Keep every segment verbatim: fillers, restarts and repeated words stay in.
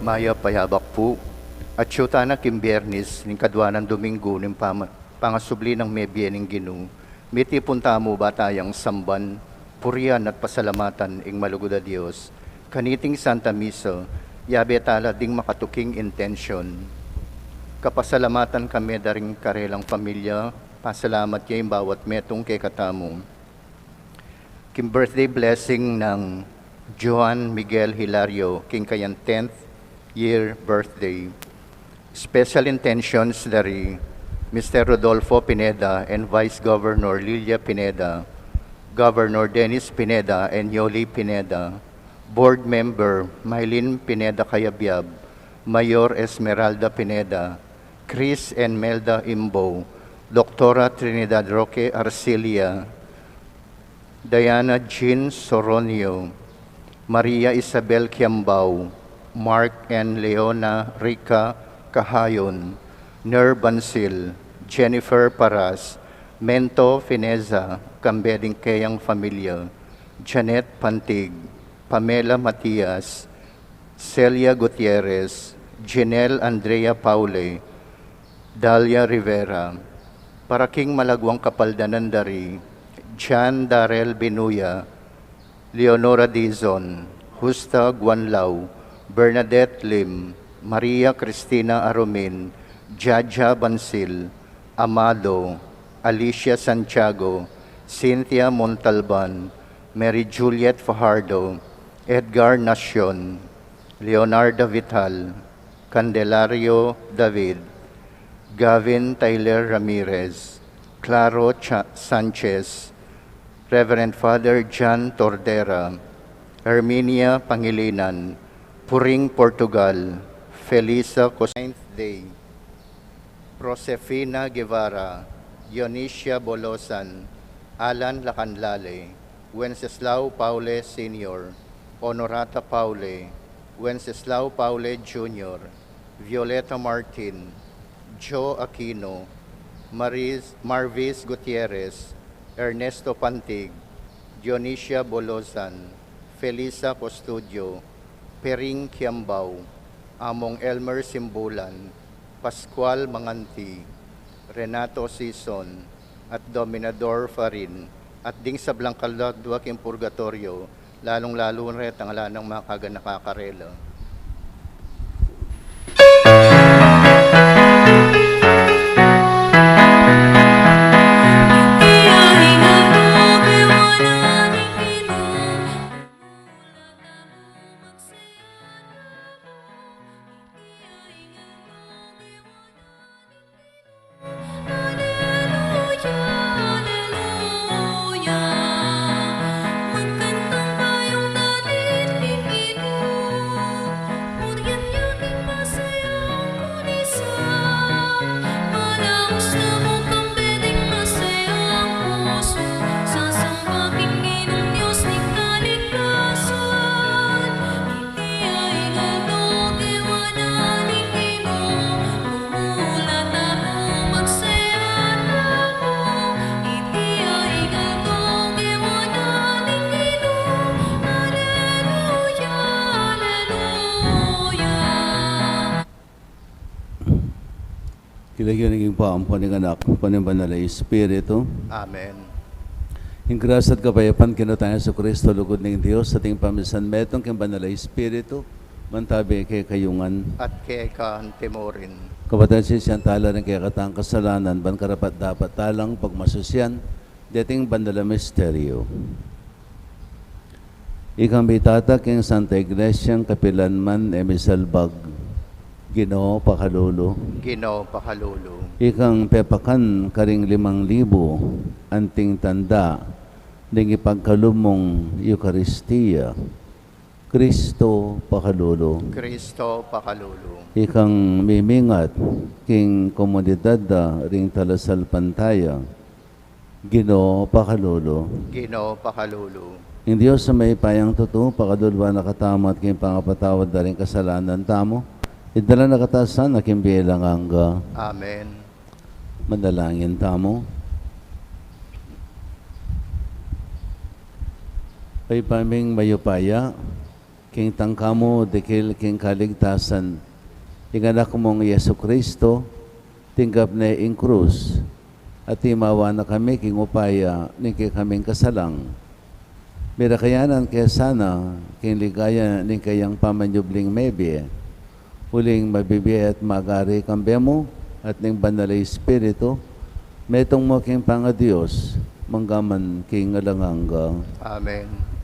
Mayap a abak pu. Atyu tana king Biernis ning kadua nang Dominggu ning pama-, pangasubli nang mebie ning Ginu. Mitipun tamu ba tayang samban, purian at pasalamatan ing malugud a Dios. Kaniting Santa Misa, yabe tala ding makatuking intensyon. Kapasalamatan kami da ring karelang pamilya, pasalamat ya ing bawat metung kekatamu. King birthday blessing nang Joan Miguel Hilario, king kayang tenth year birthday. Special intentions dari Mister Rodolfo Pineda and Vice Governor Lilia Pineda, Governor Dennis Pineda and Yoli Pineda, Board Member Mylene Pineda Cayabyab, Mayor Esmeralda Pineda, Chris and Melda Imbo, Doktora Trinidad Roque Arcilia, Diana Jean Soronio, Maria Isabel Kiambao, Mark and Leona Rica Cahayon, Ner Bansil, Jennifer Paras, Mento Fineza, kambe ding keyang familia, Janet Pantig, Pamela Matias, Celia Gutierrez, Jinel Andrea Paule, Dalia Rivera, para king malagwang kapaldanan dari John Darrell Binuya, Leonora Dizon, Justa Guanlao, Bernadette Lim, Maria Cristina Arumin, Jaja Bansil, Amado, Alicia Santiago, Cynthia Montalban, Mary Juliet Fajardo, Edgar Nacion, Leonarda Vital, Candelario David, Gavin Tyler Ramirez, Claro Cha-, Sanchez, Reverend Father John Tordera, Herminia Pangilinan, Puring Portugal, Felisa Cos-, ninth day. Prosefina Guevara, Dionisia Bolosan, Alan Lacanlale, Wenceslao Paule Senior, Honorata Paule, Wenceslao Paule Junior, Violeta Martin, Joe Aquino, Maris, Marvis Gutierrez, Ernesto Pantig, Dionisia Bolosan, Felisa Costudio, Pering Kiambao, Among Elmer Simbulan, Pascual Manganti, Renato Sison, at Dominador Farin, at ding sablang kaladwa king purgatoryo, lalung-lalu na retang ala nang makaganaka karela. King lagyu ning Ibpa, ampon ning Anak, ampon ning Banal a Espiritu. Amen. Ing grasya at kapayapan king Ginu tang Jesucristo, lugud ning Dios, at ing pamisan metung king Banal a Espiritu, mantabi kekayu ngan. At keka antimurin. Kapatad, sisian tala ring kekatang kasalanan, ban karapat-dapat talang pagmasusian deting banal a misteryo. Ikang mitata king Santa Iglesia, kapilan man e misalbag, Ginu, pakalulu. Ginu, pakalulu. Ikang pepakan karing limang libu, anting tanda ning ipagkalub mung Eukaristia, Kristo, pakalulu. Kristo, pakalulu. Ikang mimingat king komunidad da ring talasalpantaya, Ginu, pakalulu. Ginu, pakalulu. Ing Dios a mayupayang tutu, pakaluluan na katamu at king pangapatawad da ring kasalanan tamu, idala na katamu sana king bie alang angga. Amen. Manalangin tamu. Ibpa ming mayupaya, King tangka mu dikil king kaligtasan, ing Anak mung Jesucristo, tinggap ne ing krus, at timawa na kami king upaya ning kekaming kasalang. Mirakayanan ke sana king ligaya ning kayang pamanyubling mebie, uling mabibie at magari kambe mu at ning Banal a Espiritu, metung mu king pangaDios, mangga man king alang angga. Amen.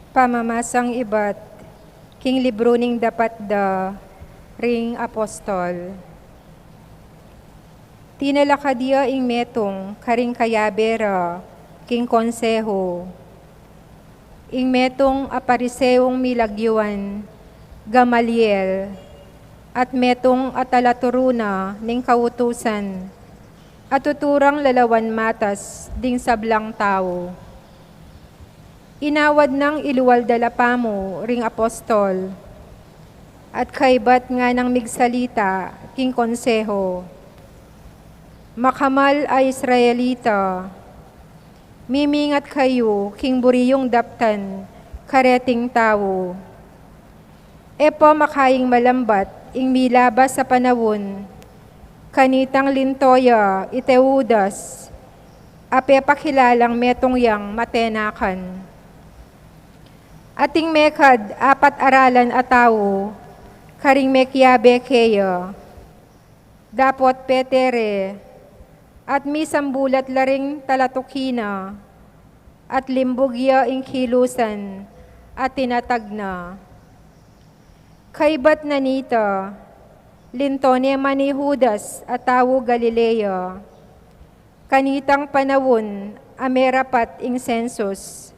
Pamamasang ibat king libru ning dapat da ring apostol. Tinalakad ya ing metung karing kayabe ra king konseho. Ing metung a Pariseong milagyuan Gamaliel, at metung a talaturu na ning kautusan, a tuturang lalawan matas ding sablang tau. Inawad nang ilual da la pamu ring apostol, at kaybat nganang migsalita king konseho, Makamal a Israelita, mimingat kayu king buri yung daptan kareting tau. E pa makaing malambat ing milabas a panaun, kanitang linto ya i Teudas, a pepakilalang metung yang matenakan. Ating mekad apat aralan a tau karing mekiabe keya, dapot pete re, at misambulat la ring talatuki na, at limbug ya ing kilusan, at tinatag na. Kaybat na nita, linto ne man i Judas a tau Galilea, kanitang panaun a merapat ing sensus.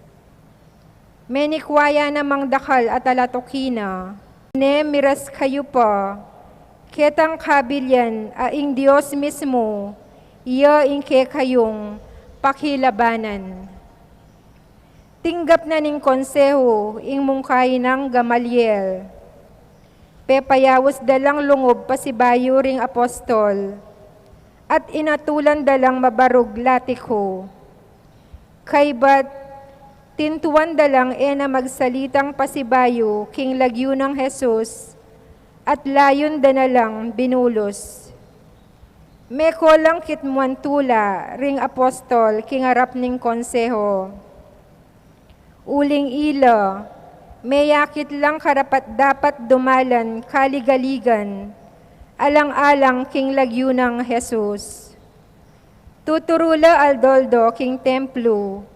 Menikwa ya namang dakal a talatuki na, ne miras kayu pa ketang kabilyan a ing Dios mismu ya ing kekayung pakilabanan. Tinggap na ning konseho ing mungkahi nang Gamaliel. Pepayaus da lang lungub pasibayu ring apostol, at inatulan da lang mabarug latiku. Kaybat, tintuan da lang e na magsalitang pasibayu king lagyu nang Jesus, at layun da na lang binulus. Meko lang kitmuan tula ring apostol king arap ning konseho. Uling ila, meyakit lang karapat-dapat dumalan kaligaligan, alang-alang king lagyu nang Jesus. Tuturu la aldo-aldo king templo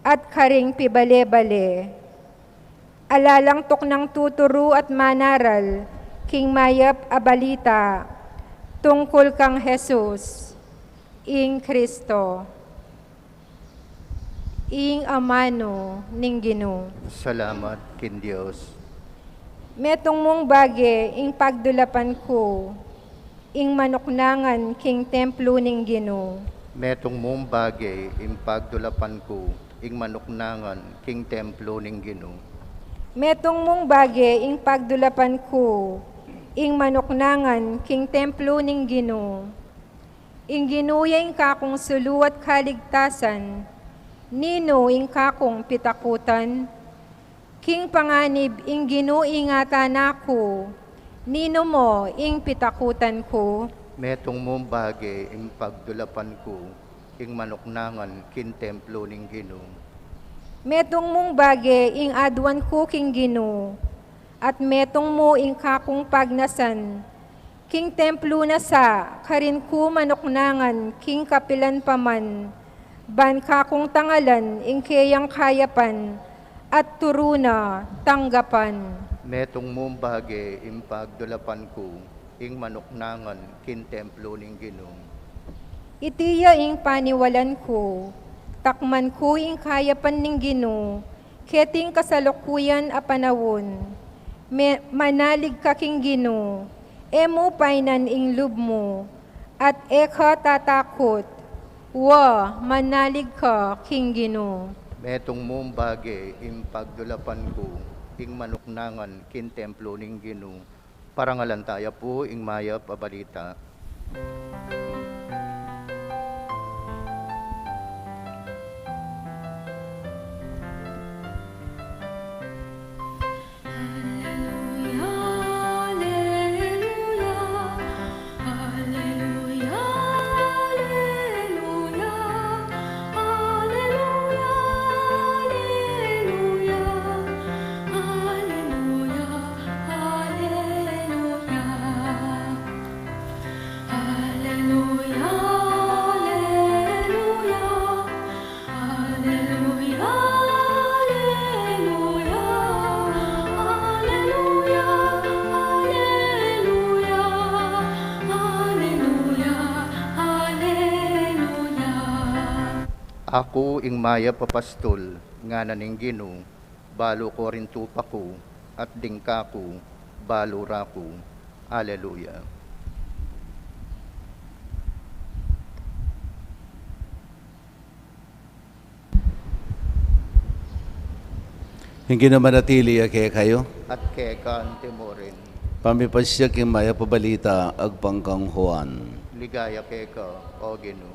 at karing pibale-bale. Ala lang tuknang tuturu at manaral king mayap a balita tungkul kang Jesus, ing Kristo. Ing amanu ning Ginu. Salamat king Dios. Metung mung bage ing pagdulapan ku, ing manuknangan king templo ning Ginu. Metung mung bage ing pagdulapan ku, ing manuknangan king templo ning Ginu. Metung mung bage ing pagdulapan ku, ing manuknangan king templo ning Ginu. Ing Ginu ya ing kakung sulu at kaligtasan, ninu ing kakung pitakutan? King panganib ing Ginu ingatan na ku, ninu mu ing pitakutan ku? Metung mung bage ing pagdulapan ku, ing manuknangan king templo ning Ginu. Metung mung bage ing aduan ku king Ginu, at metung mu ing kakung pagnasan, king templo na sa karin ku manuknangan king kapilan pa man, ban kakung tangalan ing keyang kayapan at turu na tanggapan. Metung mung bage ing pagdulapan ku, ing manuknangan king templo ning Ginu. Iti ya ing paniwalan ku, takman ku ing kayapan ning Ginu, keting kasalukuyan a panaun. Me-, manalig ka king Ginu, e mu painan ing lub mu, at e ka tatakut, wa, manalig ka king Ginu. Metung mung bage ing pagdulapan ku, ing manuknangan king templo ning Ginu. Parangalan taya pu ing mayap a balita. Aku ing mayap a pastul, ngana ning Ginu, balu ko ring tupa ku, at ding kaku, balu ra ku. Aleluya. Ing Ginu manatili ya kekayu. At keka antimurin. Pamipasiag king mayap a balita agpang kang Juan. Ligaya keka, O Ginu.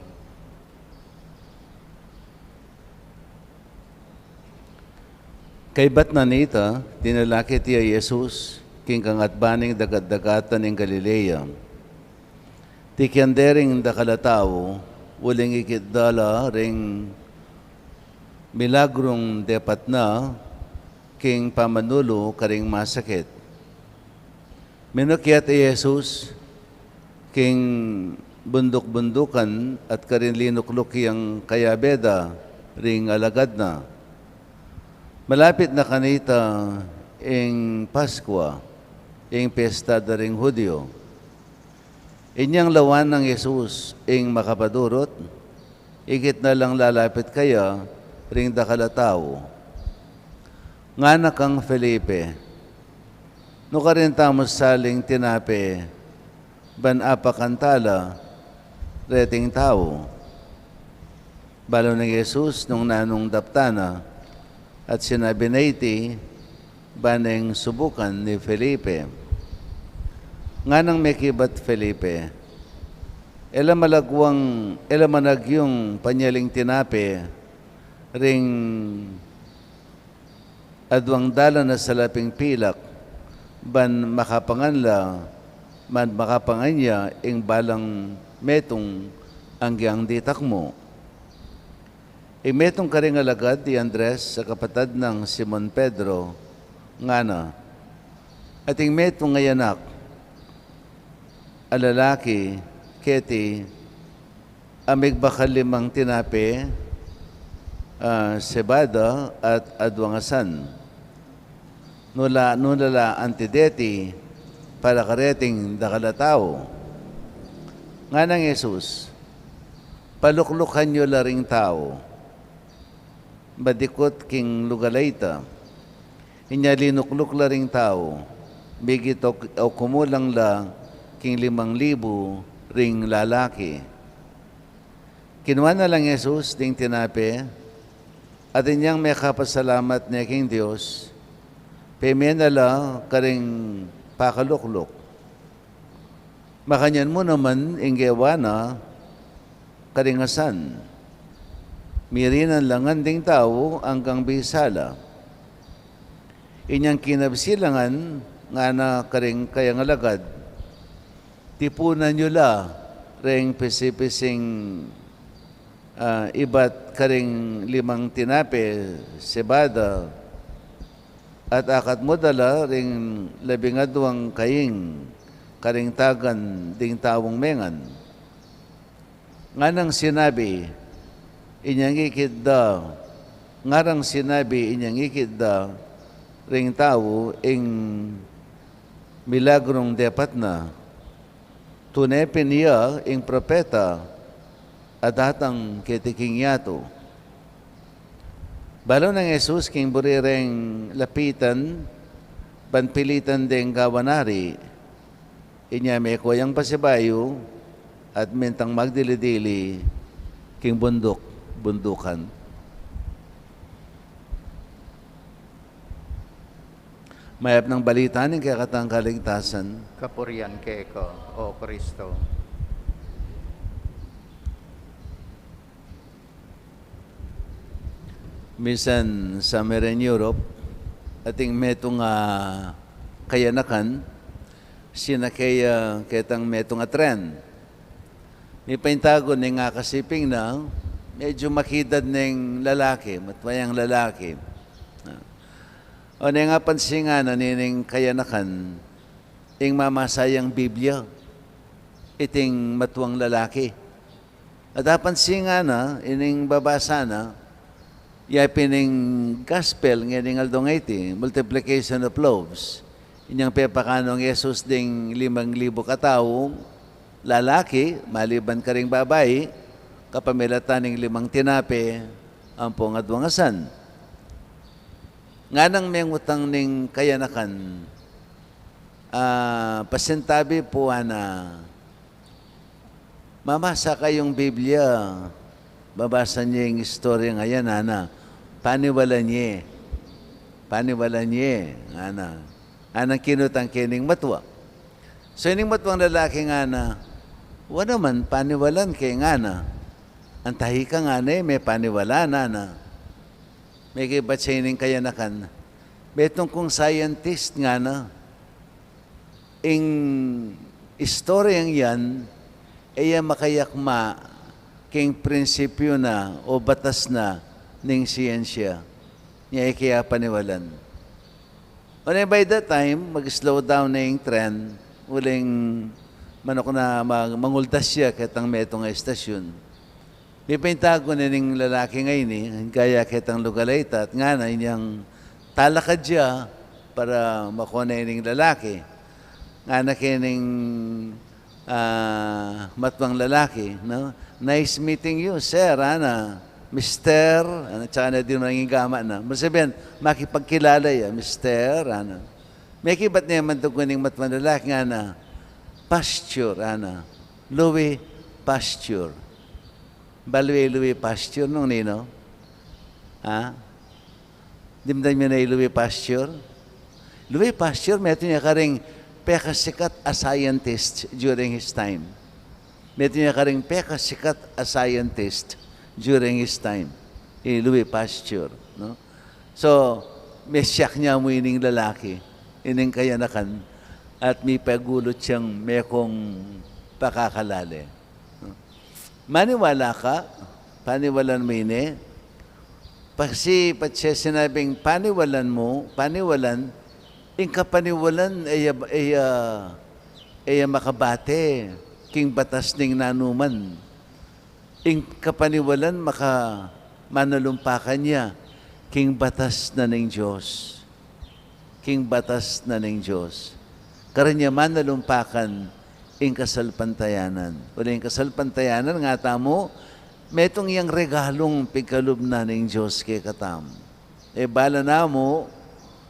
Kaybat na nita, dinala keti ya Jesus king kangatban ning dagat-dagatan ning Galilea. Tikian de ring dakal a tau, uling ikit da la ring milagrung depat na king pamanulu karing masakit. Minukyat i Jesus king bunduk-bundukan at karin linukluk yang kayabe da ring alagad na. Malapit na kanita ing Paskua, ing piyesta da ring Judio. Inyang lawan nang Jesus ing makapadurut, ikit na lang lalapit kaya ring dakal a tau. Ngana kang Felipe, "Nukarin tamu saling tinape ban apakan tala reting tau?" Balu nang Jesus nung nanung daptan na, at sinabi na iti, ba neng subukan ni Felipe. Nganang mekibat Felipe, "E la malagwang, e la managyung panyaling tinape ring adwang dalan a salaping pilak, ban makapangan la, ban makapangan ya ing balang metung anggyang ditak mu." Ing metung karing alagad i Andres a kapatad nang Simon Pedro, ngana, "Ating metung a anak a lalaki keti a migbakal limang tinape, ah, sebada at adwang asan. Nula, nula la anti deti para kareting dakal a tau?" Nganang Jesus, "Paluklukan yu la ring tau madikut king lugal a ita." Inya linukluk la ring tau, migit o, o kumulang la king limang libu ring lalaki. Kinua na lang Jesus ding tinape, at inyang mekapasalamat ne king Dios, pemie na la karing pakalukluk. Makanyan mu naman ing gewa na karing asan. Mirinan la ngan ding tau anggang bisa la. Inyang kinabsi la ngan, ngana karing kayang alagad, "Tipunan yu la reng pisi-pising, ah, ibat karing limang tinape, sebada, at akat mu da la ring labing adwang kaing karing tagan ding taung mengan." Nganang sinabi inyang ikit da, nganang sinabi inyang ikit da ring tau ing milagrung depat na, "Tune pin iya ing propeta a datang keti king yatu." Balu nang Jesus king buri reng lapitan ban pilitan deng gawan ari, inya meko yang pasibayu at mintang magdili-dili king bunduk-bundukan. Mayap nang balita ning kekatang kaligtasan. Kapurian keka, O Kristo. Misan sa mering Europe, ating metung a kayanakan, sinake ya ketang metung a tren. Mipaintagun ing akasiping na, medyu makidad neng lalaki, matua yang lalaki. O neng apansin ngana nining kayanakan, ing mamasa yang Biblia, iting matuang lalaki. At apansin ngana, ining babasa na, ya pin ing gospel ngening aldo ngeni, multiplication of loaves. Inyang pepakanu nang Jesus ding limang libu katau, lalaki, maliban karing babai, kapamilatan ning limang tinape ampong aduang asan. Nganang mengutang ning kayanakan, ah, pasintabi pu, ana, mamasa kayung Biblia, babasa ye ing istorya a yan, ana, paniwalan ye, paniwalan ye, ana, anang kinutang ke ning matua. So, ining matuang lalaki ngana, wa naman, paniwalan ke ngana. Antahi ka ngana, e me paniwalan, ana. Mekibat ya ining kayanakan, metung kung scientist ngana, ing istoryang yan, e ya makayakma king prinsipyu na o batas na ning siyensya. Nya e ke ya paniwalan. Oneng by that time, mag-slow down na ing tren, uling manuk na mag-, manguldas ya ketang metung a istasyon. Pipintagun ne ning lalaki ngeni, gaya ketang lugal a ita, at ngana inyang talakad ya para makua ne ning lalaki. Ngana keni ning, ah, matuang lalaki, no? "Nice meeting you, sir," ana, "Mister," ana, tsaka na din manang igama na. Masabihan, makipagkilala ya, "Mister," ana. Mekibat ne man tugun ning matuang lalaki ngana, "Pasteur," ana. "Louis Pasteur." Balu ye i Louis Pasteur, Nung Nino? Ha? Dimdam yu na i Louis Pasteur? Louis Pasteur, metung ya karing pekasikat a scientist during his time. Metung ya karing pekasikat a scientist during his time, i Louis Pasteur, no? So, mesyak ne mu ining lalaki, ining kayanakan, at mipagulut yang mekung pakakalale. Maniwala ka, paniwalan mu ini. Pasi, patse sinabing paniwalan mu, paniwalan, ing kapaniwalan, e ya, e ya, e ya makabate king batas ning nanuman. Ing kapaniwalan maka-, manalumpakan ya king batas na ning Dios. King batas na ning Dios. Karin ya manalumpakan ing kasalpantayanan. Uling ing kasalpantayanan, ngana tamu, metung yang regalung pigkalub na ning Dios kekatamu. E bala namu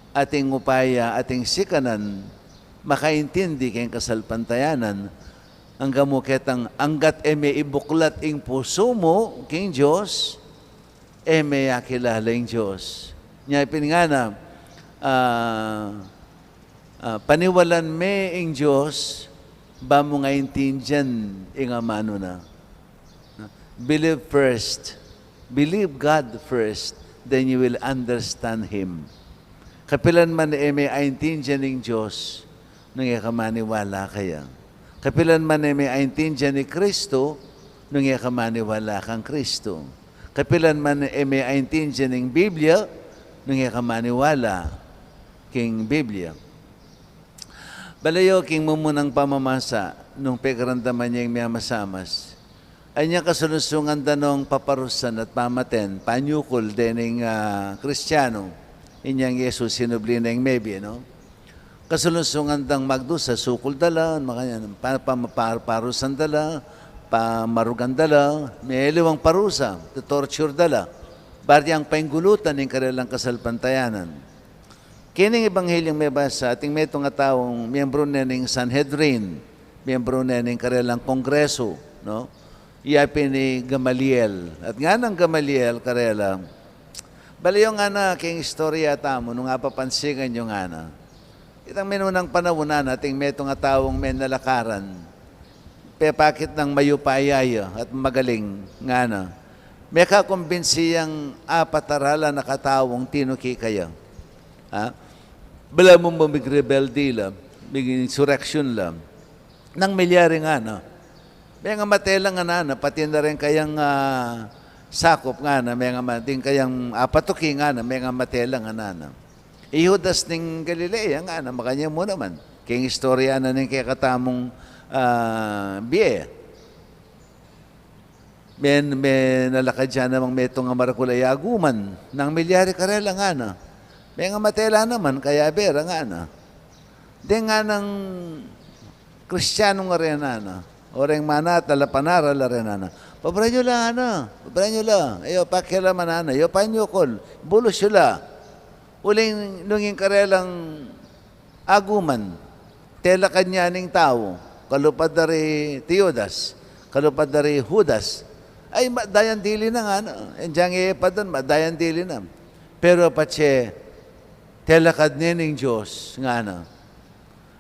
ating upaya, ating sikanan, makaintindi king kasalpantayanan, angga mu ketang anggat e me ibuklat ing pusu mu king Dios, e me akilala ing Dios. Nya pin ngana, ah, ah, paniwalan me ing Dios, ba mu ngan aintindian ing amanu na. Believe first. Believe God first, then you will understand Him. Kapilan man e me aintindian ing Dios, nung e ka maniwala kaya. Kapilan man e me aintindian i Kristo, nung e ka maniwala kang Kristo. Kapilan man e me aintindian ing Biblia, nung e ka maniwala king Biblia. Balayu king mumunang pamamasa, nung pegaramdaman ya ing miyamasamas, anya kasulung-sulungan da nung paparusan at pamaten, panyukul dening, ah, Kristianu, inyang Yesus sinubli neng mebie, no? Kasulung-sulungan dang magdusa, sukul da la, makanyan, pa-, pa-, pa-, parusan da la, pamarugan da la, meliwang parusa, torture da la, baru yang paingulutan ing karelang kasalpantayanan. Kening Ebanghelyung mebasa, ating metung a taung miyembru ne ning Sanhedrin, miyembru ne ning karelang kongresu, no? Iya pin i Gamaliel. At nganang Gamaliel karela, balayu ngana king istorya tamu, nung apapansigan yu ngana. Itang minunang panaun na, ating metung a taung menalakaran, pepakit nang mayupaya ya at magaling, ngana. Mekakumbinsi yang apat a ralan a kataung tinuki kaya. Ha? Balamu mu migrebelde la, mig-insurrection la. Nang milyari ngana, mengamate la ngana, pati na ring kayang, ah, sakup ngana, mengama-, ding kayang apatuki ngana, mengamate la ngana. I Judas ning Galilea ngana, makanyan mu naman. King istorya na ning kekatamung, ah, bie. Men-, menalakad ya namang metung a maragul a yaguman, nang milyari karela ngana. Mengamate la naman, kayabe ra ngana. Deng nganang Kristianu ngara ngana, o reng manat a lapanaral a reng ngana, Pabaran yu la, ana. Pabaran yu la. Ayaw pakialaman, ana. Ayaw panyukul. Bulus yu la. Uling nung ing karelang aguman, telakad ne ning tau, kalupad da ri Teudas, kalupad da ri Judas. Ay, madayan dili na ngana. Ing dyang e padan, madayan dili na. Pero patse, telakad ne ning Dios, ngana.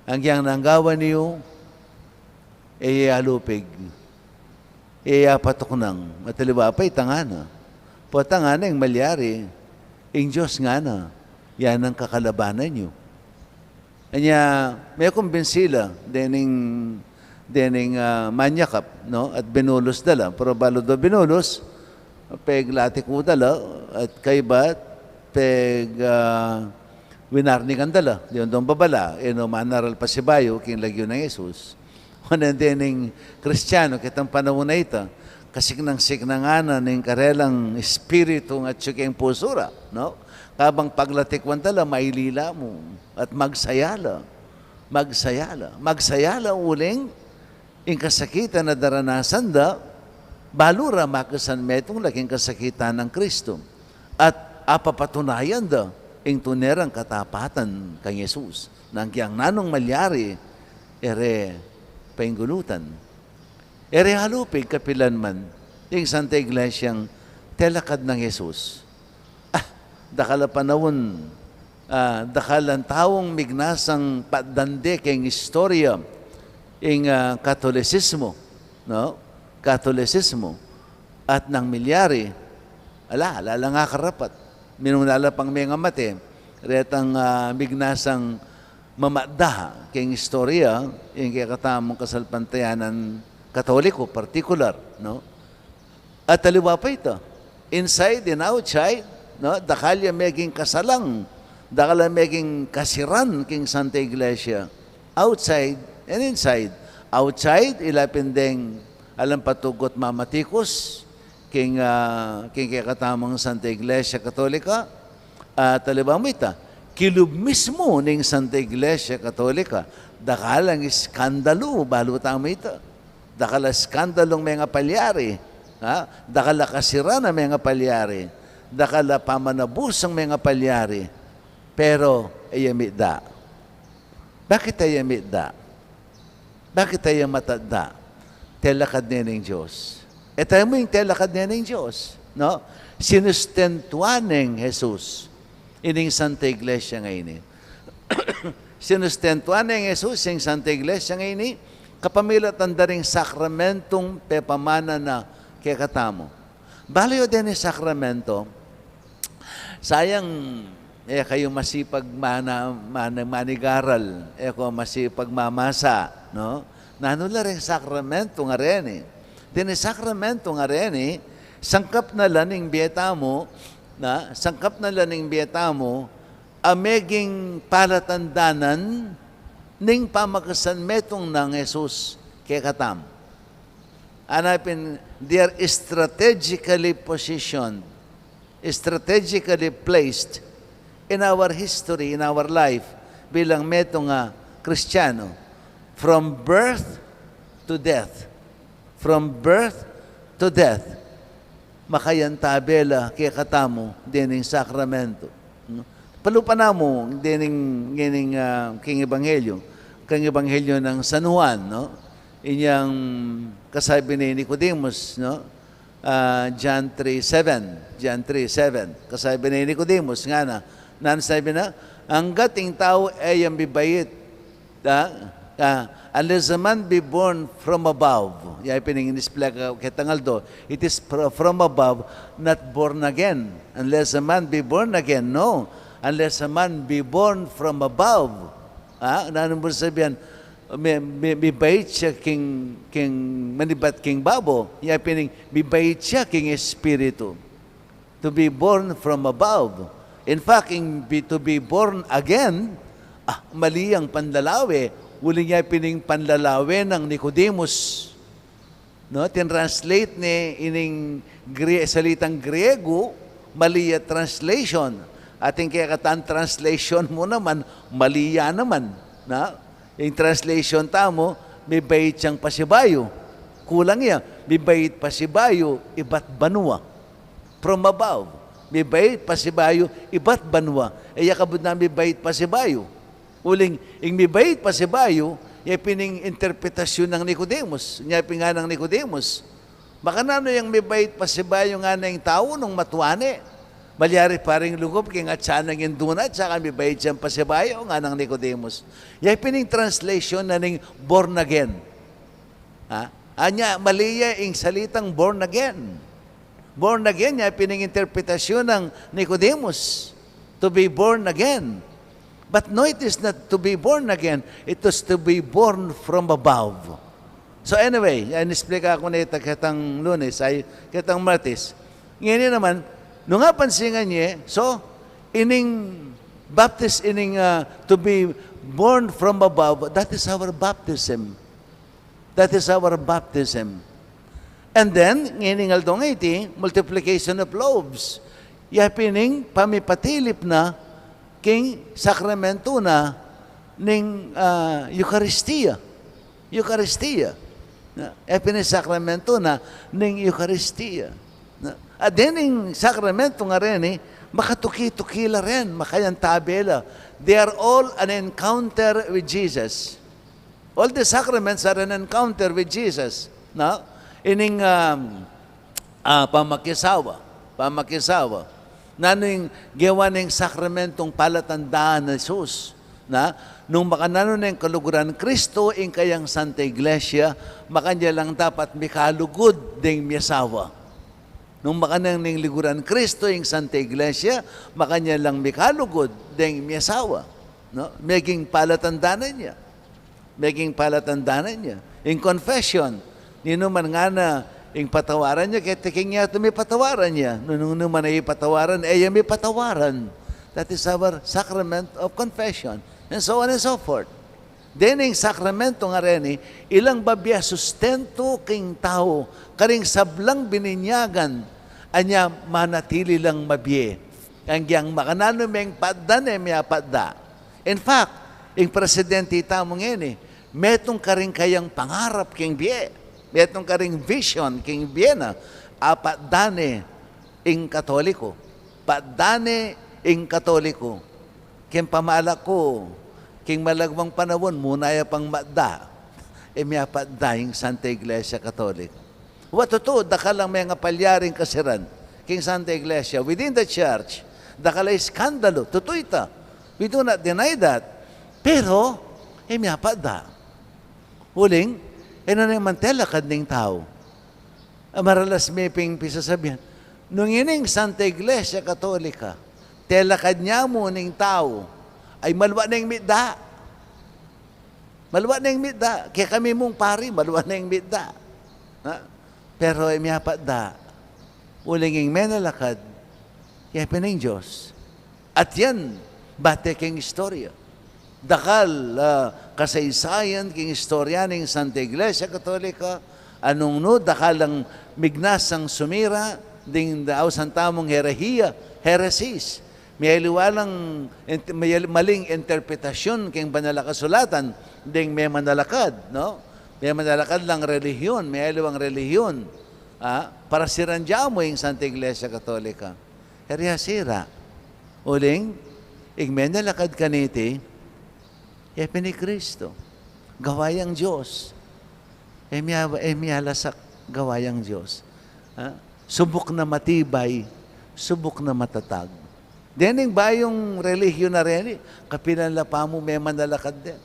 Agyang nanggawan yu, e ya alupig, e ya patuknang. At aliwa pa ita, ngana. Pota ngana ing malyari, ing Dios, ngana, ya nang kakalabanan yu. Anya, mekumbinsi la dening, dening, ah, manyakap, no? At binulus da la. Pero balu da binulus, peg latiku da la, at kaybat, peg, ah, winarningan da la, dinan dong babala, e no manaral pasibayu king lagyu nang Jesus. Wanan dening Kristiano ketang panaun a ita, kasiknang-siknangan na ning karelang espiritu ngatsu king pusu ra, no? Kabang paglatikwan da la, mailila mu, at magsaya la, magsaya la, magsaya la uling ing kasakitan a daranasan da, balu ra makesan metung la king kasakitan nang Kristu. At apapatunayan da ing tune rang katapatan kang Jesus. Nang agyang nanung malyari, e re painggulutan. E re alupig kapilan man ing Santa Iglesiang telakad nang Jesus. Ah, dakal a panaun, ah, dakal a taung mignasang patdande king istorya ing, ah, Katolisismo, no? Katolisismo. At nang milyari, ala, ala lang akarapat. Minuna la pang mengamate, retang, ah, mignasang mamatda king istorya ing kekatamung kasalpantayanan Katoliko, partikular, no? At aliwa pa ita, inside and outside, no? Dakal ya meging kasalang, dakal ya meging kasiran king Santa Iglesia, outside and inside. Outside, ila pin deng alang patugut mamatikus king, ah, king kekatamung Santa Iglesia Katolika. At aliwa mu ita, kilub mismu ning Santa Iglesia Katolika, dakal a iskandalu balu tamu ita. Dakal a iskandalung mengapalyari, ha? Dakal a kasiran a mengapalyari, dakal a pamanabusung mengapalyari, pero e ya mitda. Bakit e ya mitda? Bakit e ya matatda? Telakad ne ning Dios. E tamu ing telakad ne ning Dios, no? Sinustentuan neng Jesus ining Santa Iglesia ngeni. Sinustentuan neng Jesus ing Santa Iglesia ngeni, kapamilatan da ring sakramentung pepamana na kekatamu. Balu yu deni sakramento, sayang, e kayu masipag mana-, mana-, manigaral, e ko masipag mamasa, no? Nanu la ring sakramentung areni? Deni sakramentung areni, sangkap na la ning bie tamu, na, sangkap na la ning bie tamu, a meging palatandanan ning pamakesan metung nang Jesus kekatamu. Ana pin, they are strategically positioned, strategically placed in our history, in our life, bilang metung a Kristiano, from birth to death. From birth to death. Makayantabe la kekatamu dening sakramento. Palupa namu dening, dening, ah, king ebanghelyo, king ebanghelyo nang San Juan, no? Inyang kasabi nang Nicodemus, no? Ah, John three seven, John three seven. Kasabi nang Nicodemus, ngana, nanu sabi na, anggat ing tau e ya mibait, ah, ah, unless a man be born from above. Ya pin ing inisplika ketang aldo, it is fr-, from above, not born again. Unless a man be born again, no. Unless a man be born from above. Ah, nanu mu sabian, mi-, mi-, mibait ya king, king, manibat king babo. Ya pin ing mibait ya king espiritu. To be born from above. In fact, ing be-, to be born again, ah, mali yang panlalawe, uling ya pin ing panlalawe nang Nicodemus. No, tintranslate ne ining Grie-, salitang Griego, mali ya translation. At ing kekatang translation mu naman, mali ya naman. Na? Ing translation tamu, mibait yang pasibayu. Kulang ya. Mibait pasibayu ibat banua. From above. Mibait pasibayu ibat banua. E ya kabud na mibait pasibayu. Uling, ing mibait pasibayu, ya pin ing interpretasyun nang Nicodemus. Nya pin nganang Nicodemus, makananu yang mibait pasibayu ngana ing tau nung matua ne? Malyari pa ring lugub king atsa nang indu na, at saka mibait yang pasibayu, nganang Nicodemus. Ya pin ing translation na ning born again. Ha? Anya, mali ya ing salitang born again. Born again, ya pin ing interpretasyun nang Nicodemus. To be born again. But no, it is not to be born again. It is to be born from above. So anyway, yan, explika ku na ita ketang Lunes, ay, ketang Martes. Ngeni naman, nung apansingan ye, so, ining baptis, ining, ah, to be born from above, that is our baptism. That is our baptism. And then, ngening aldo ngeni, multiplication of loaves. Ya pin ing pamipatilip na king sakramentu na ning, ah, Eukaristia. Eukaristia. Na, ya pin ing sakramentu na ning Eukaristia. Na, at dening sakramentu ngareni, makatuki-tuki la rin, makayantabe la. They are all an encounter with Jesus. All the sacraments are an encounter with Jesus, no? Ining, um, ah, pamakisawa, pamakisawa. Nanu ing gewa ning sakramentong palatandaan ni Jesus, na? Nung makananu ning kaluguran Kristo ing kayang Santa Iglesia, makanyan lang dapat mikalugud ding miyasawa. Nung makananu ning luguran Kristo ing Santa Iglesia, makanyan lang mikalugud ding miyasawa, no? Meging palatandaan ya. Meging palatandaan ya. In confession, ninu man ngana ing patawaran ya, keti king yatu mipatawaran ya. Nung, nung nu man e patawaran, e ya mipatawaran. That is our sacrament of confession. And so on and so forth. Dening sakramentu ngareni, ilang babie sustentu king tau, karing sablang bininyagan, anya manatili lang mabie. Agyang makananu meng patdan e miyapatda. In fact, ing presidente tamu ngeni, metung karing kayang pangarap king bie, metung karing vision king bie na, apatdan ne ing Katoliko. Patdan ne ing Katoliko. King pamala ku, king malagwang panaun, muna ya pang matda. E miyapatda ing Santa Iglesia Katolika. Wa tutu, dakal lang mengapalyari ing kasiran king Santa Iglesia, within the church, dakal a iskandalu, tutu ita. We do not deny that. Pero, e miyapatda. Uling, e na naman telakad ning tau. A, maralas me ping pisasabian, nung ining Santa Iglesia Katolika, telakad ne mu ning tau, ay malwa neng mitda. Malwa neng mitda. Kekami mung pari, malwa neng mitda. Ha? Pero e miyapatda. Uling ing menalakad, ya pin ing Dios. At yan, bate king istorya. Dakal, ah, kasaysayan king istorya ning Santa Iglesia Katolika, a nung nu, dakal lang mignasang sumira, ding dausan tamung herehiya, heresies. Miyaliwa lang int-, miyali-, maling interpretasyun king Banal a Kasulatan, ding memanalakad, no? Memanalakad lang relihiyon, miyaliwang relihiyon. Ah, parasiran ya mu ing Santa Iglesia Katolika. Herya sira. Uling, ing menalakad kaniti, ya pin i Kristo. Gawa yang Dios. E miya-, e miyalasak gawa yang Dios. Ha? Subuk na matibay, subuk na matatag. Dening bayung relihiyon na reni, kapilan la pamu memanalakad den.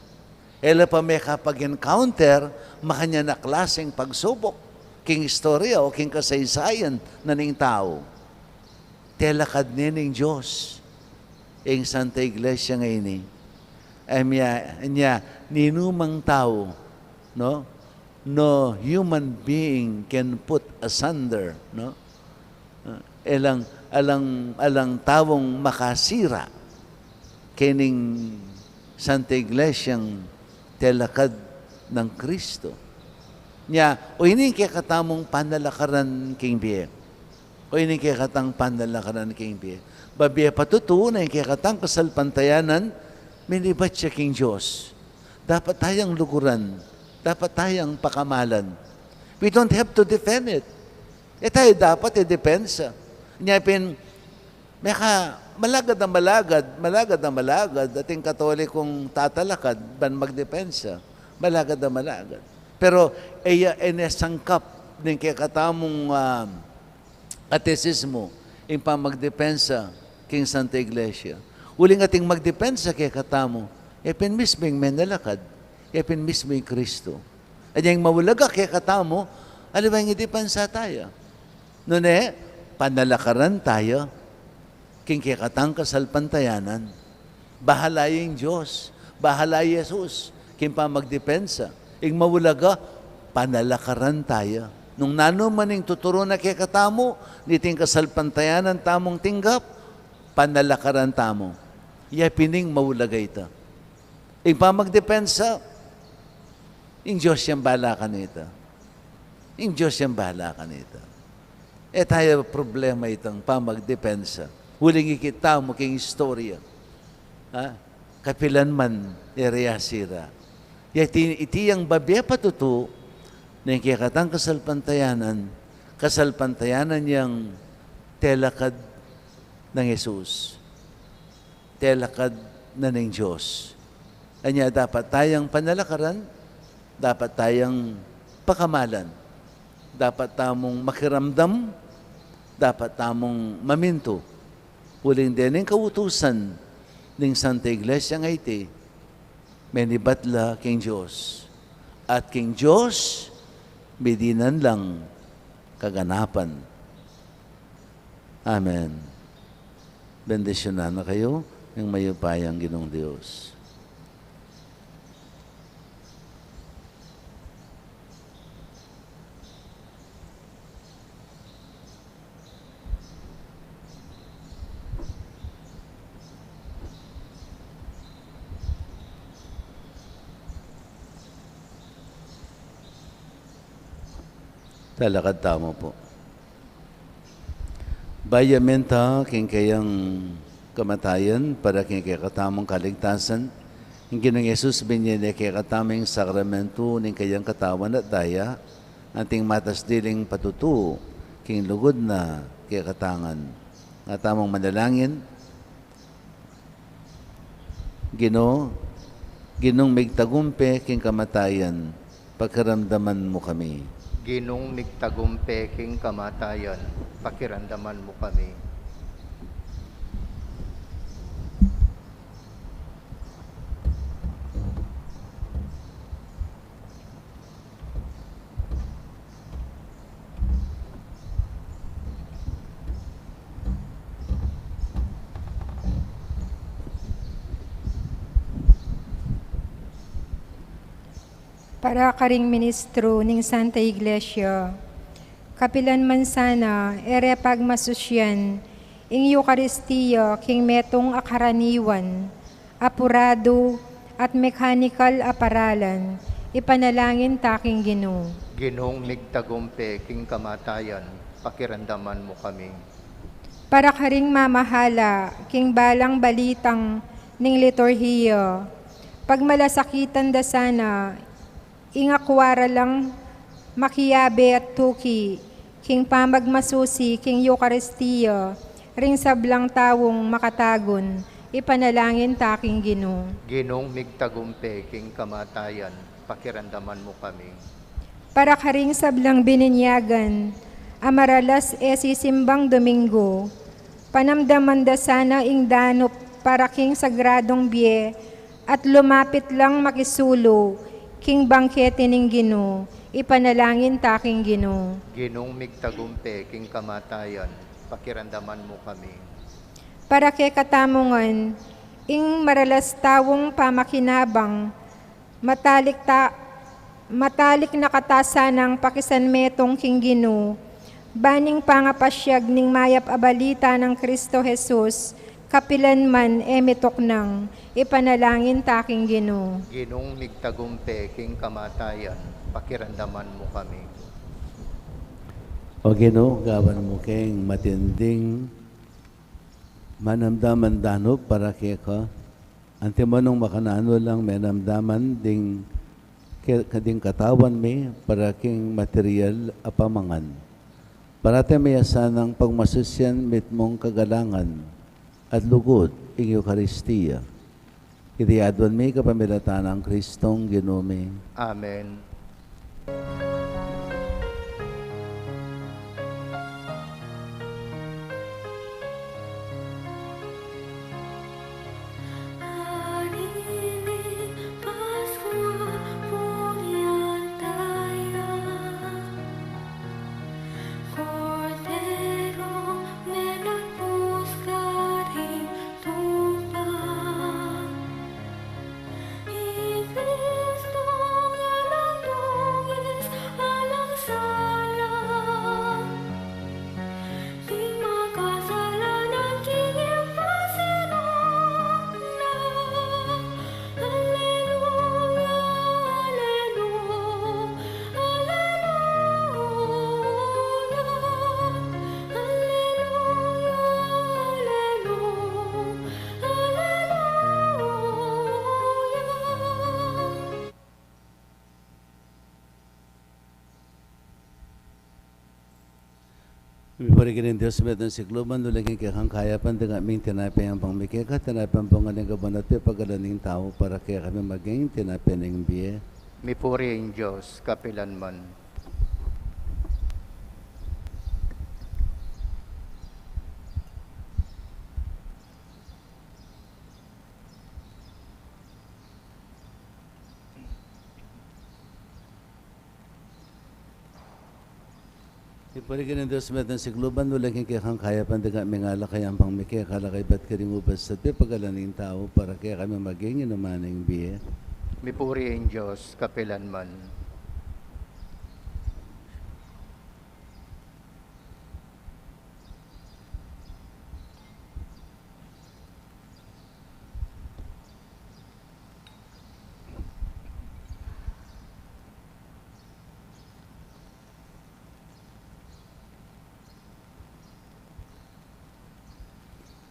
E la pa mekapag-encounter makanyan a klaseng pagsubuk king istorya o king kasaysayan na ning tau. Telakad ne ning Dios ing Santa Iglesia ngeni. Ay, miya, niya, ninumang tau, no? No human being can put asunder, no? Ah, alang, alang, alang taung makasira kening Santa Iglesiang telakad nang Kristo. Nya, o ini ing kekatamung panalakaran king bie. O ini ing kekatang panalakaran king bie. Babie pa tutu na ing kekatang kasalpantayanan, minibat ya king Dios. Dapat tayang luguran, dapat tayang pakamalan. We don't have to defend it. E tayu dapat idepensa. Nya pin, meka, malagad a malagad, malagad a malagad, ating Katolikong tatalakad, ban magdepensa. Malagad a malagad. Pero, e ya, e ne sangkap ning kekatamung, ah, katesismu, ing pamagdepensa king Santa Iglesia. Uling ating magdepensa kekatamu, e pin mismu ing menalakad, e pin mismu ing Kristo. Anya ing maulaga kekatamu, aliwa ing idepensa taya. Nune, panalakaran taya king kekatang kasalpantayanan. Bahala ya ing Dios, bahala ya i Jesus king pamagdepensa. Ing maulaga, panalakaran taya. Nung nanu man ing tuturu na kekatamu, niting kasalpantayanan tamung tinggap, panalakaran tamu. Ya pin ing maulaga ita. Ing pamagdepensa, ing Dios yang bahala kanita. Ing Dios yang bahala kanita. E taya problema itang pamagdepensa. Uling ikit tamu king istorya. Ha? Kapilan man e reyasi ra. Ya iti, iti yang babie patutu, ning kekatang kasalpantayanan, kasalpantayanan yang telakad nang Jesus. Telakad na ning Dios. Anya dapat tayang panalakaran, dapat tayang pakamalan, dapat tamung makiramdam, dapat tamung mamintu. Uling dening kautusan ning Santa Iglesia a iti, menibat la king Dios. At king Dios, midinan lang kaganapan. Amen. Bendisyunan na kayu ning mayupayang Ginung Dios. Talakad tamu pu. Bayu minta king kayang kamatayan para king kekatamung kaligtasan, ing Ginung Jesus binie ne kekatamu ing sakramentu ning kayang katawan at daya, anting matas diling patutu king lugud na kekatang ngan. Nga tamung manalangin. Ginu, Ginung migtagumpe king kamatayan, pakiramdaman mu kami. Ginung migtagumpe king kamatayan, pakiramdaman mu kami. Para karing ministru ning Santa Iglesia, kapilan man sana e re pagmasusyan ing Eukaristia king metung a karaniwan, apuradu, at mekanikal a paralan, ipanalangin ta king Ginu. Ginung migtagumpe king kamatayan, pakiramdaman mu kami. Para karing mamahala king balang balitang ning liturhiya, pagmalasakitan da sana ing akwa ra lang makiabe at tuki king pamagmasusi king Eukaristia ring sablang taung makatagun, ipanalangin ta king Ginu. Ginung migtagumpe king kamatayan, pakiramdaman mu kami. Para karing sablang bininyagan a maralas e sisimbang Domingo, panamdaman da sana ing danup para king sagradung bie at lumapit lang makisulu king bangkete ning Ginu, ipanalangin ta king Ginu. Ginung migtagumpe king kamatayan, pakiramdaman mu kami. Para kekatamu ngan, ing maralas taung pamakinabang, matalik ta, matalik na kata sanang pakisanmetung king Ginu, ban ing pangapasyag ning mayap a balita nang Kristo Jesus, kapilan man e mituknang, ipanalangin ta king Ginu. Ginung migtagumpe king kamatayan, pakiramdaman mu kami. O Ginu, gawan mu keng matinding manamdaman danup para keka, antimo nung makananu lang menamdaman ding ke-, kading katawan mi para king material a pamangan. Parati mi ya sanang pagmasusyan mitmung kagalangan at lugud ing Eukaristia. Iti aduan mi kapamilatan nang Kristong Ginu mi. Amen. Mipuri ka king Dios, metung sikluban, uling king kekang kayapan dika ming tinape ing ampang mi keka, tinape ning kabanalan at pepagalan ning tau, para kekami maging tinape ning bie. Mipuri ing Dios kapilanman. Mipuri ka king Dios, metung sikluban, uling king kekang kayapan dika ming alak ing ampang mi keka, alak ibat karing ubas at pepagalan ning tau, para kekami maging inuman ning bie. Mipuri ing Dios kapilanman.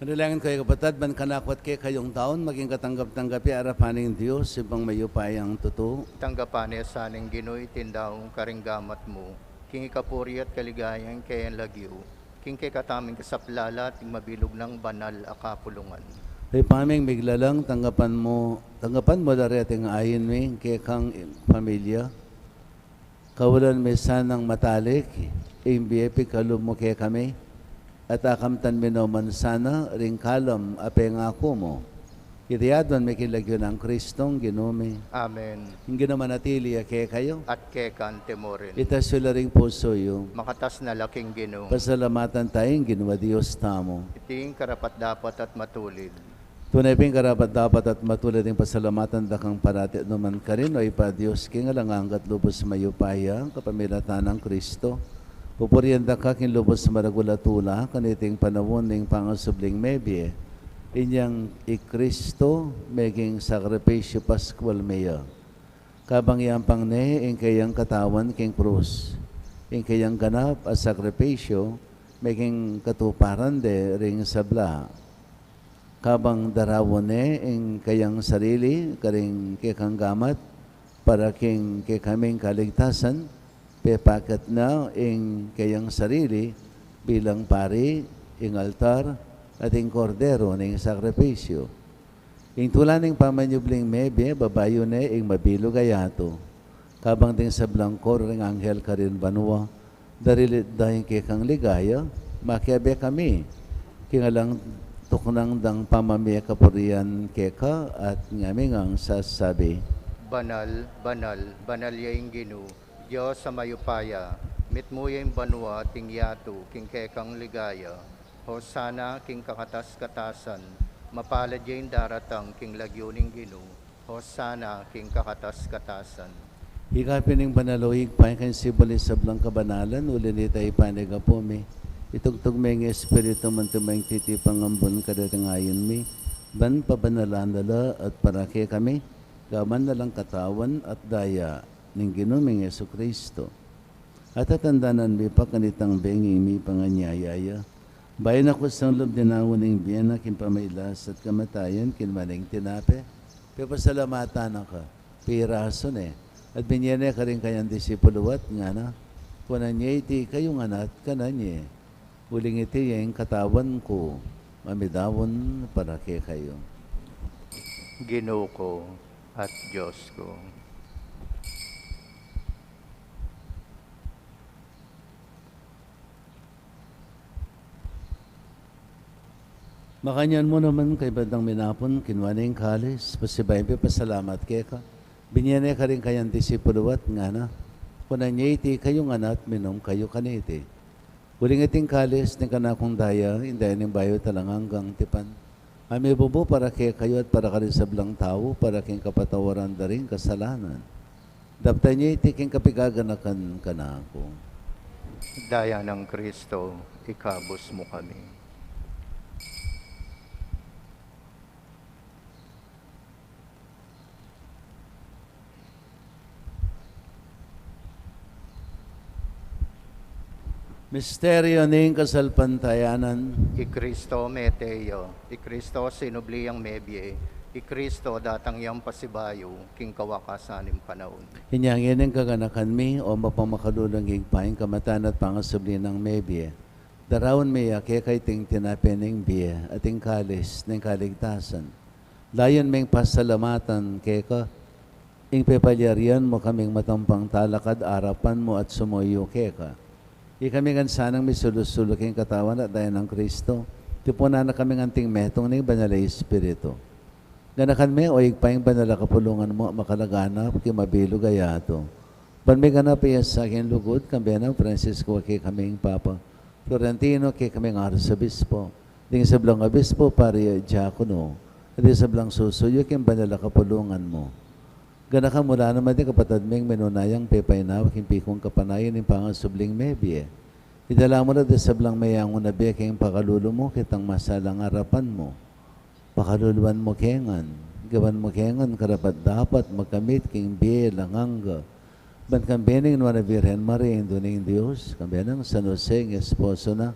Manalangin kayu, kapatad, ban kanaku at kekayu ing taun maging katanggap-tanggap ya arapan ning Dios, Ibpang mayupayang tutu. Tanggapan na sa ning Ginu iting daun karing gamat mu, king ikapuri at kaligayan ning kayang lagyu, king kekatamung kasaplalan at king mabilug nang banal a kapulungan. Ibpa ming miglalang, tanggapan mu, tanggapan mu la reting ain mi, kekang pamilya. Kaulan mi sanang matalik ing bie pikalub mu kekami, at akamtan mi no man sana ring kalam a pengaku mu. Iti aduan mi king lagyu nang Kristong Ginu mi. Amen. Ing Ginu manatili ya kekayu. At keka mu rin. Itas yu la ring pusu yu. Makatas na la king Ginu. Pasalamatan taya ing Ginu a Dios tamu. Iti ing karapat-dapat at matulid. Tune pin karapat-dapat at matulid ing pasalamatan da kang parati at nu man karin, O Ibpa, Dios king alang angga at lubus mayupaya, kapamilatan nang Kristo. Pupurian da ka king lubus maragul a tula, kaniting panaun ning pangasubling mebie, inyang i Kristo meging sakripisyu Paskual mi ya. Kabang yampang ne ing kayang katawan king krus, ing kayang ganap a sakripisyu meging katuparan de ring sabla. Kabang daraun ne ing kayang sarili karing kekang gamat para king kekaming kaligtasan, pepakit na ing kayang sarili bilang pari, ing altar, at ing kordero ning sakripisyu. Ing tula ning pamanyubling mebie, babayu ne ing mabilug a yatu. Kabang ding sablang koro ring anghel karin banua, darilit da ing kekang ligaya, makiabe kami king alang tuknang dang pamamie kapurian keka at ngaming sasabi: Banal, banal, banal ya ing Ginu, Dios a mayupaya, mitmu ya ing banua at ing yatu king kekang ligaya. Hosana king kakatas-katasan, mapalad ya ing daratang king lagyu ning Ginu. Hosana king kakatas-katasan. Ika pin ing banal, O Ibpa, ika ing simbul ning sablang kabanalan, uli na nita ipanyawad mi. Itugtug me ing Espiritu mu antimong titipang ambun karing ain mi, ban pabanalan na la at para kekami, gawan na lang katawan at daya ning Ginu ming Jesucristo. At tatandanan mi pa kanitang bengi ing mipanganyaya ya, bayu na kusang lub dinaun ing bie na king pamailas at kamatayan, kinwa ne ing tinape, pepasalamatan na ka, pirasu ne, At binye ne karing kayang disipulu at ngana, kunan ye iti kayu ngan at kanan ye. Uling iti ya ing katawan ku, a midaun para kekayu. Ginu ku at Dios ku. Makanyan mu naman, kaybat nang minapun, kinua ne ing kalis, pasibayu pepasalamat keka, binye ne karing kayang disipulu at ngana, kunan ye iti kayu ngan at minum kayu kaniti. Uling iti ing kalis ning kanakung daya, ing daya ning bayu at alang anggang tipan, a mibubu para kekayu at para karing sablang tau, para king kapatawaran da ring kasalanan. Daptan ye iti king kapigaganakan kanaku. Daya nang Kristo, ikabus mu kami. Misteryu ning kasalpantayanan. I Kristo mete ya, i Kristo sinubli yang mebie, i Kristo datang yang pasibayu king kawakasan ning panaun. Inya ngeni ing kaganakan mi, o mapamakalulung Ibpa, ing kamatayan at pangasubli nang mebie. Daraun mi ya keka iting tinape ning bie, at ing kalis ning kaligtasan. Layun ming pasalamatan keka ing pepalyarian mu kaming matampang talakad arapan mu at sumuyu keka. Ikami ngan sanang misulu-sulu king katawan at daya nang Kristo, tipunan na kaming anting metung ning Banal a Espiritu. Ganakan me, o Ibpa, ing banal a kapulungan mu a makalaganap king mabilug a yatu. Ban miganap ya sa king lugud, kambe nang Francisco a kekaming Papa, Florentino a kekaming Arsobispo, ding sablang obispo, pari at diakono, at ding sablang susuyu king banal a kapulungan mu. Ganakan mu la naman ding kapatad ming minuna yang pepainawa king pikung kapanayan ning pangasubling mebie. Idala mu la ding sablang meyangu na bie king pakalulu mu, ketang masalang arapan mu. Pakaluluan mu ke ngan, gawan mu ke ngan karapat-dapat magkamit king bie alang angga. Ban kambe ning Nuan a Virgen Maria, Indu ning Dios, kambe nang San Jose ing esposo na,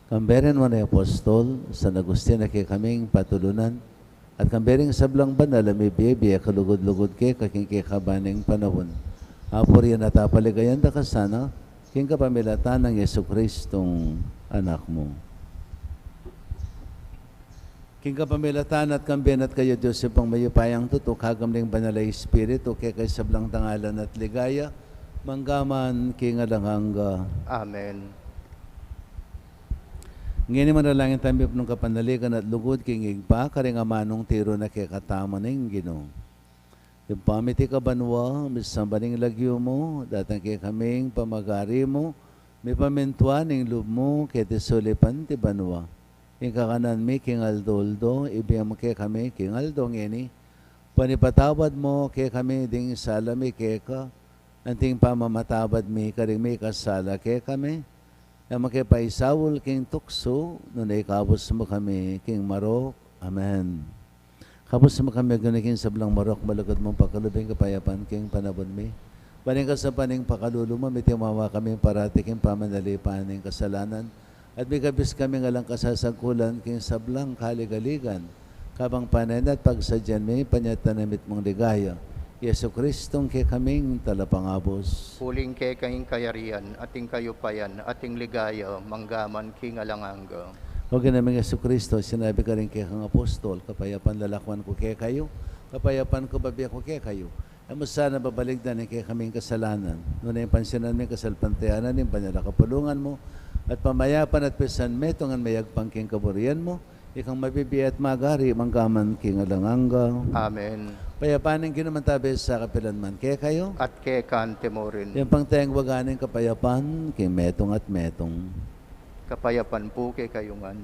kambe ring Nuan a Apostol, San Agustin a kekaming patulunan, at kambe ring sablang banal a mibie-bie kalugud-lugud keka king kekaban ning panaun. Apurian at apaligayan da ka sana, king kapamilatan nang Jesucristong Anak mu. King kapamilatan at kambe na at kaya, Dios Ibpang mayupayang tutu, kagamling Banal a Espiritu, keka ing sablang dangalan at ligaya, mangga man king alang angga. Amen. Ngeni manalangin tamu, mipnung kapanaligan at lugud king Ibpa, karing amanung tiru na kekatamu ning Ginu. Ibpa mi, atiu ka banua, misamban ing lagyu mu, datang kekami ing pamagari mu, mipamintuan ing lub mu, keti sulip anti banua. Ing kakanan mi king aldo-aldo, ibie mu kekami king aldo ngeni. Ban ipatawad mu kekami ding sala mi keka, anti ing pamamatawad mi karing mikasala kekami. E mu ke paisaul king tuksu, nune ikabus mu kami king marok. Amen. Kabus mu kami, Ginu, king sablang marok, malugud mung pakalub ing kapayapan king panaun mi. Ban king kasapan ning pakalulu mu, mitimawa kami parati king pamanalipan ning kasalanan, at mikabus kami king alang kasasagkulan king sablang kaligaligan, kabang panenayan at pagsadyan mi ing panyatang na mitmung ligaya, Jesucristong kekaming Talapangabus. Uling keka ing kayarian, at ing kayupayan, at ing ligaya, mangga man king alang angga. O Ginu ming Jesucristo, sinabi mu karing kekang apostol, kapayapan lalakwan ku kekayu, kapayapan ku bibie ku kekayu. E mu sana babalikdan ing kekaming kasalanan, nune pansinan mu ing kasalpantayanan ning banal a kapulungan mu, at pamayapan at pisanmetungan mayagpang king kaburian mu, ikang mabibie at magari mangga man king alang angga. Amen. Kapayapan ning Ginu manatili sa kapilan man kekayu. At keka mu rin. Ing pangtengwagan ning kapayapan king metung at metung. Kapayapan pu kekayu ngan.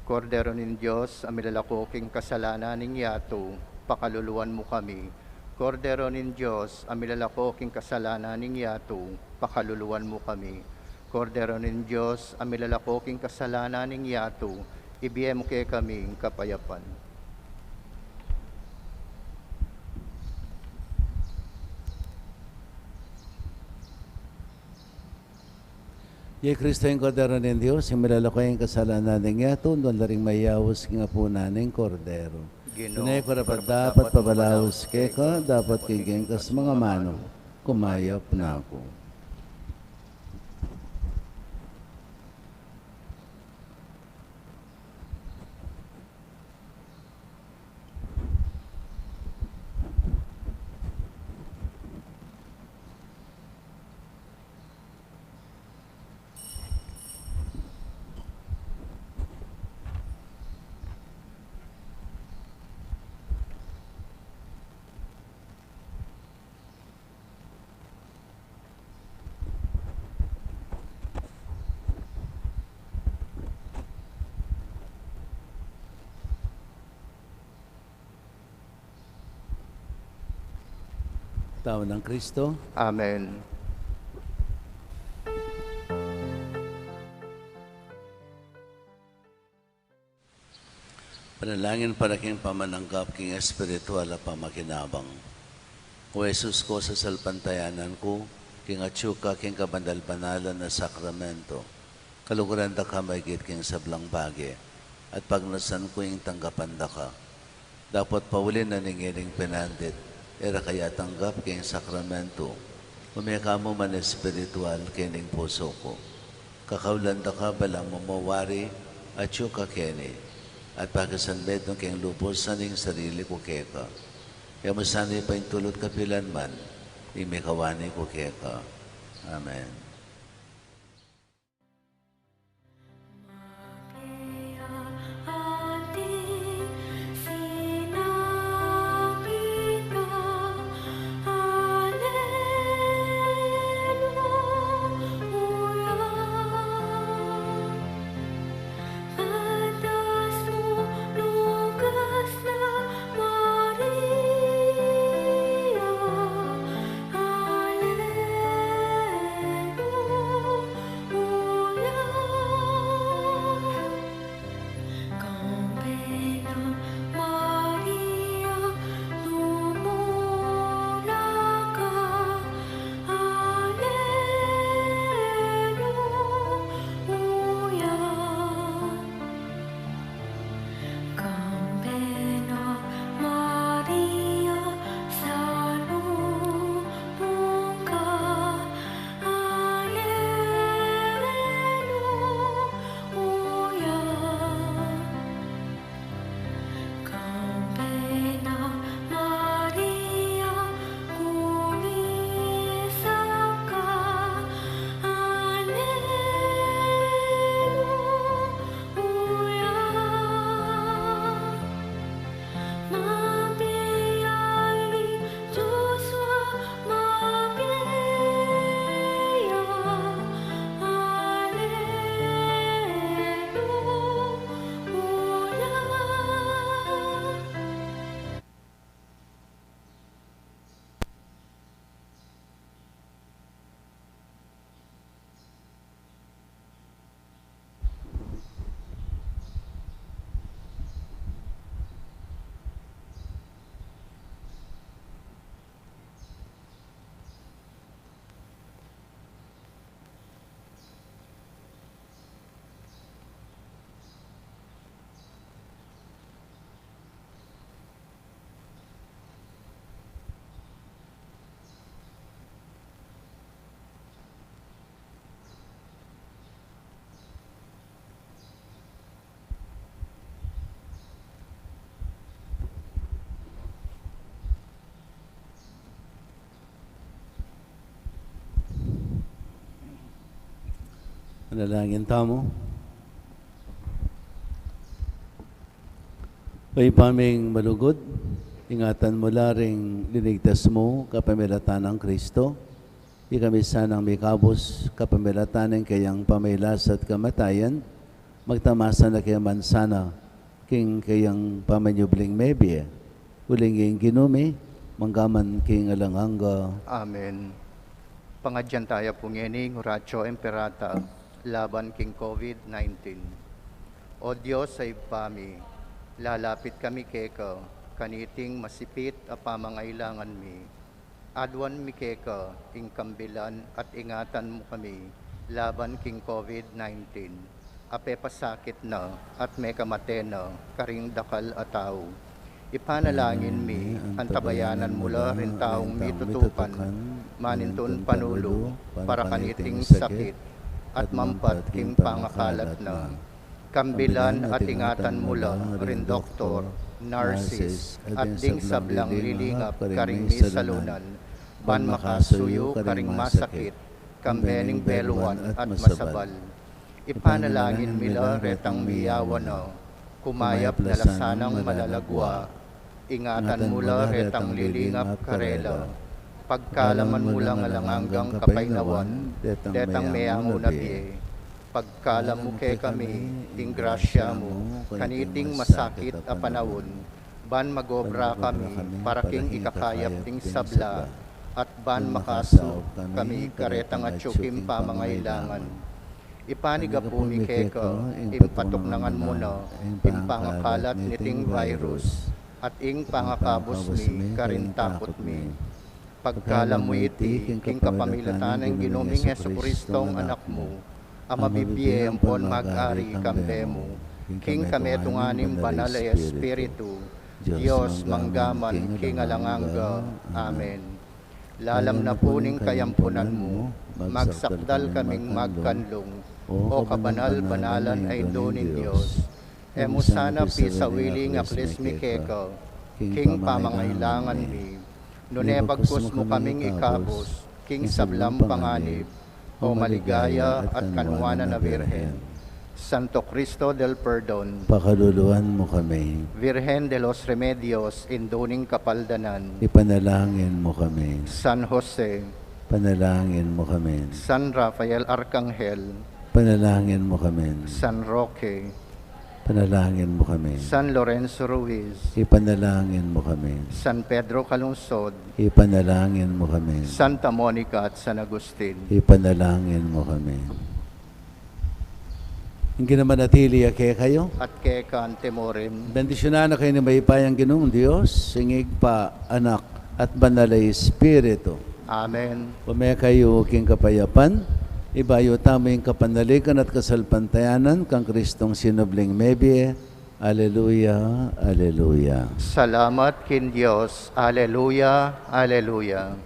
Kordero ning Dios, a milalako king kasalanan ning yatu, pakaluluan mu kami. Kordero ning Dios, a milalako king kasalanan ning yatu, pakaluluan mu kami. Kordero ning Dios, a milalako king kasalanan ning yatu, ibie mu kekami ing kapayapan. Ya i Kristo ing Kordero ning Dios, ing milalako king kasalanan ning yatu, nuan la ring mayaus king apunan ning Kordero. Ginu, e ku karapat-dapat pabalaus keka, dapot king keka mang amanu, kumayap na ku. Tau nang Kristo. Amen. Panalangin para king pamananggap king espiritual a pamakinabang. O Jesus ku, sasalpantayanan ku king atyu ka king kabanal-banalan a sakramento. Kaluguran da ka maigit king sablang bage, at pagnasan ku ing tanggapan da ka. Dapot pauli na ning ining penandit, e ra ka atanggap king sakramento, ume ka mu man espiritual king pusu ku. Kakaulan da ka balang mumawari, atyu ka keni, at pakisanmetung king lubus ing sarili ku keka. E mu sana paintulut kapilan man ing mikawani ku keka. Amen. Manalangin tamu. O Ibpa ming malugud, ingatan mu la ring linigtas mu kapamilatan nang Kristo. Ikami sanang mikabus kapamilatan ning kayang pamagkasakit at kamatayan, magtamasa na kaya man sana king kayang pamanyubling mebie. Uling ing Ginu mi, mangga man king alang angga. Amen. Pangadyan taya pu ngeni ing Oratio Imperata laban king COVID nineteen. O Dios a Ibpa mi, lalapit kami keka, kaniting masipit a pamangailangan mi. Aduan mi keka ing kambilan at ingatan mu kami laban king COVID nineteen, a pepasakit na at mekamate na karing dakal a tau. Ipanalangin mi, antabayanan mu la ring taung mitutukan manintun panulu para kaniting sakit at mampat king pangakalat na. Kambilan at ingatan mu la ring doktor, nurses, at ding sablang lilingap karing misalunan, ban makasuyu karing masakit, kambe ning beluan at masabal. Ipanalangin mi la retang miyawa na, kumayap na la sanang malalagwa. Ingatan mu la retang lilingap karela. Pagkalam mu lang alang anggang kapaynawan detang meyangu na bie. Pagkalam mu kekami ing grasya mu kaniting masakit a panaun, ban magobra kami para king ikakayap ding sabla, at ban makasaup kami karetang atyu king pamangailangan. Ipanigapu mi keka ing patuknangan mu na ing pangakalat niting virus, at ing pangakabus mi karing takut mi. Pagkalam mu iti king kapamilatan ning Ginu ming Jesucristong Anak mu, a mabibie ampon mag-ari kambe mu king kametungan ning Banal a Espiritu, Dios, mangga man king alang angga. Amen. Lalam na pu ning kayampunan mu, magsakdal kaming magkanlung, O kabanal-banalan a Indu ning Dios. E mu sana pisawili ing aklis mi keka king pamangailangan mi, nune bagkus mu kaming ikabus king sablang panganib, O maligaya at kanwanan a Birhen. Santo Cristo del Perdon, pakaluluan mu kami. Virgen de los Remedios, Indu ning Kapaldanan, ipanalangin mu kami. San Jose, panalangin mu kami. San Rafael Arcangel, panalangin mu kami. San Roque, panalangin mu kami. San Lorenzo Ruiz, ipanalangin mu kami. San Pedro Calungsod, ipanalangin mu kami. Santa Monica at San Agustin, ipanalangin mu kami. Ing Ginu manatili ya kekayu. At keka mu rin. Bendisyunan na kayu ning mayupayang Ginung Dios, ing Ibpa, Anak, at Banal a Espiritu. Amen. Ume kayu king kapayapan, ibayu tamu ing kapanaligan at kasalpantayanan kang Kristong sinubling mebie. Aleluya, aleluya. Salamat king Dios. Aleluya, aleluya.